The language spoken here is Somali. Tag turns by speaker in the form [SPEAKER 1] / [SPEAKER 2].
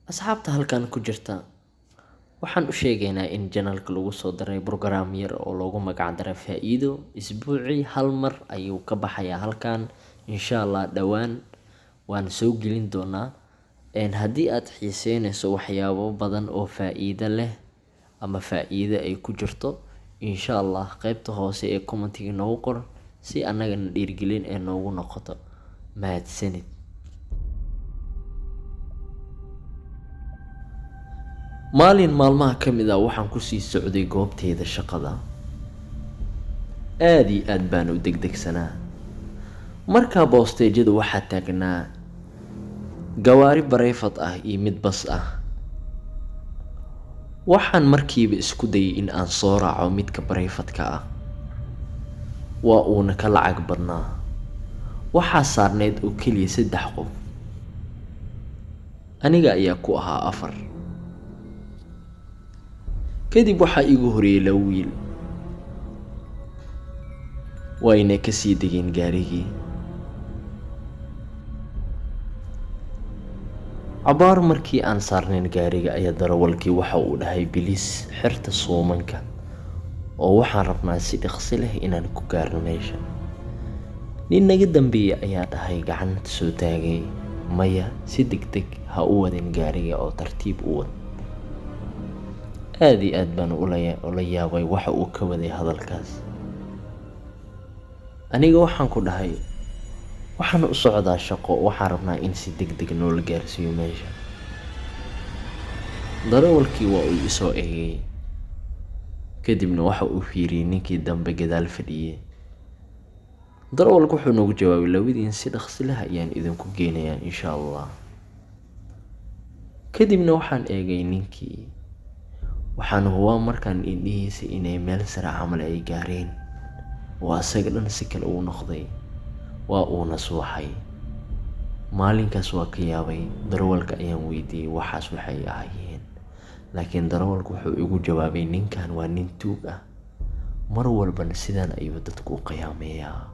[SPEAKER 1] Asxaabta halkan ku jirta waxaan u sheegaynaa in channelka lagu soo daray program yar oo loogu magac daray Faa'iido. Isbuucii hal mar ayuu ka baxayaa halkan, insha Allah dhowaan waan soo gelin doonaa. Haddii aad xiiseynayso waxyaabo badan oo faa'iido leh ama faa'iido ay ku jirto, insha Allah qaybta hoose ee commentiga noogu qor si annagana dhiirigelin ee noogu noqoto. Mahadsanid. Maalin maalmaha ka mid ah waxaan kusii socday goobteyda shaqada. Aad iyo aad baan u degdegsanaa. Markaa boosteejyada waxaa taagnaa gawaari bareefad ah iyo mid bas ah. Waxaan markiiba isku dayay in aan soo raaco midka bareefadka ah. Waa uuna ka lacag badnaa. Waxaa saarneyd oo keliya 3 qof. Aniga ayaa ku ahaa 4. Kadib waxaa iigu horeeyay 2 wiil. Wayna ka sii degeen gaarigii. Cabaar markii aan saarnayn gaariga ayaa darawalkii waxa uu dhahay bilis xirta suumanka oo waxaan rabnaa si dhaqsi leh inaan ku gaarno meesha. Nin naga dambeeyay ayaa dhahay gacanta soo taagay, maya si degdeg ha u wadin gaariga oo tartiib u wad. Aad iyo aad baan ula yaabay waxa uu ka waday hadalkaas. Aniga waxaan ku dhahay waxaan u socdaa shaqo, waxaan rabnaa in si degdeg noola gaarsiiyo meesha. Darawalkii waa uu isoo eegay. Kadibna waxa uu fiiriyay ninkii dambe gadaal fadhiyay. Darawalku wuxuu noogu jawaabay labadiin si dhaqsi leh ayaan idinku geynayaa insha Allah. Kadibna waxaan eegay ninkii. Waxaan hubaa markaan indhihiisa inay meel sare camal ay gaareen. Waa asaga dhan si kale uu noqday. Waa uuna suuxay. Maalinkaas waa ka yaabay. Darawalka ayaan weydiiyey waxaas waxay ahaayeen. Laakiin darawalku wuxuu igu jawaabay ninkan waa nin tuug ah. Mar walbana sidaan ayuu dadku u qiyaameeyaa.